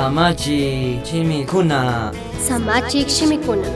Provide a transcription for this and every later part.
Samachik shimikuna. Samachik shimikuna.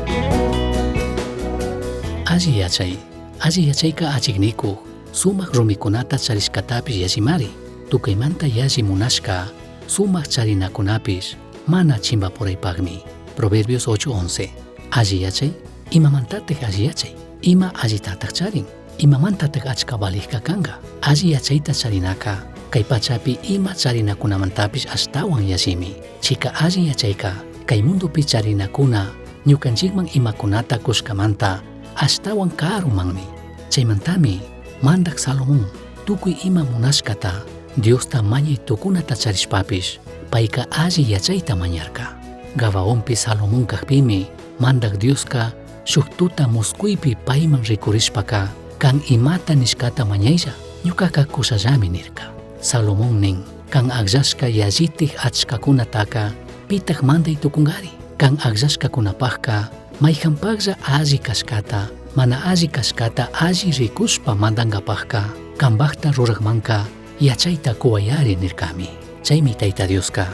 Alli yachay. Alli yachayka achiknikuq sumaq rumikunata charishkatapish yallimari. Tukuymanta yalli munashka sumaq charinakunapish mana chimpapuraypaqmi. Proverbios 8:11. Alli yachay, imamantataq alli yachay? Ima allitataq charin? Imamantataq achka valijka kanqa? Alli yachayta charinaka kay pachapi ima charinakunamantapish ashtawan yallimi. Chika alli yachayka kay mundopi charinakuna ñukanchikman imakunata kushkamanta ashtawan karumanmi. Chaymantami mandak Salomón tukuy ima munashkata Diosta mañay tukunata charishpapish payka alli yachayta mañarka. Gabaonpi Salomón kajpimi mandak Dioska shuk tuta muskuypi payman rikurishpaka kan imata nishkata mañaylla ñukaka kushallami nirka. Salomón nin kan akllashka yallitik achkakunataka pitaq manday tukunkari. Kan akllashkakunapajka mayjanpaqlla alli kashkata mana alli kashkata alli rikushpa mandankapajka kanpaqta ruraqmanka yachayta kuwayari nirkami. Chaymi Tayta Dioska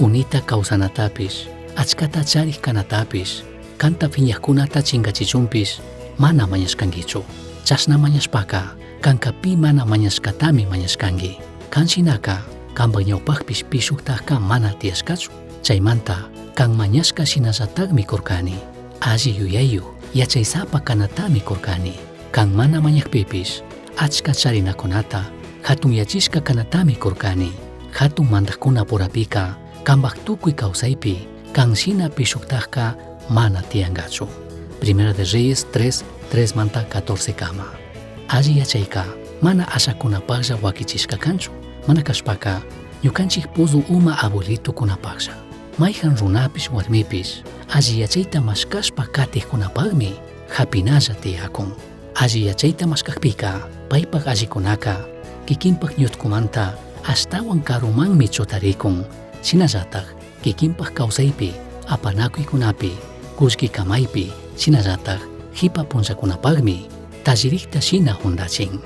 unita kawsanatapish achkata charik kanatapish kanta phiñaqkunata chinkachichunpish mana mañashkankichu. Chashna mañashpaka kanka pi mana mañashkatami mañashkanki. Kan shinaka kanpak ñawpaqpish pi shuktakka mana tiyashkachu. Chaymanta kan mañashka shinallatakmi kurkani. Alli yuyayuq yachaysapa kanatami kurkani. Kan mana mañakpipish achka charinakunata hatunyachishka kanatami kurkani. Hatun mandaqkunapurapika kanpak tukuy kawsaypi kan shina pi shuktakka mana tiyankachu. Primera de Reyes 3, 3 manta 14 kama. Alli yachayka mana ashakunapaqlla wakichishka kanchu. Mana kashpaka ñukanchik puzu uma abuelitokunapaqlla. Mayjan runapish warmipish alli yachayta mashkashpa katiqkunapaqmi hapinalla tiyakun. Alli yachayta mashkaqpika paypaq allikunaka kikinpaq ñutkumanta ashtawan karumanmi chutarikun. Shinallatak kikinpaq kawsaypi apanakuykunapi kullki kamaypi shinallatak qipa punllakunapaqmi tallirikta shina huntachin.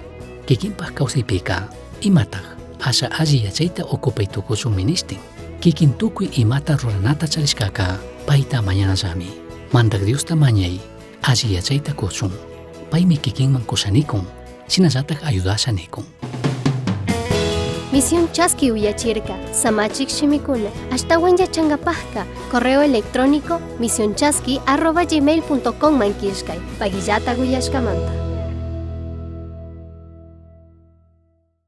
Kikinpaq kawsaypika imataq asha alli yachayta ocupay tukuchun ministin. Kikin tukuy imata ruranata charishkaka payta mañanallami. Mandak Diosta mañay alli yachayta kuchun. Paymi kikinman kushanikun, shinallatak ayudasha nikun. Misión Chaski uyachirka, Samachik shimikuna, ashtawan yachankapajka, correo electrónico misionchaski@gmail.com man killkay, pagillata uyashkamanta.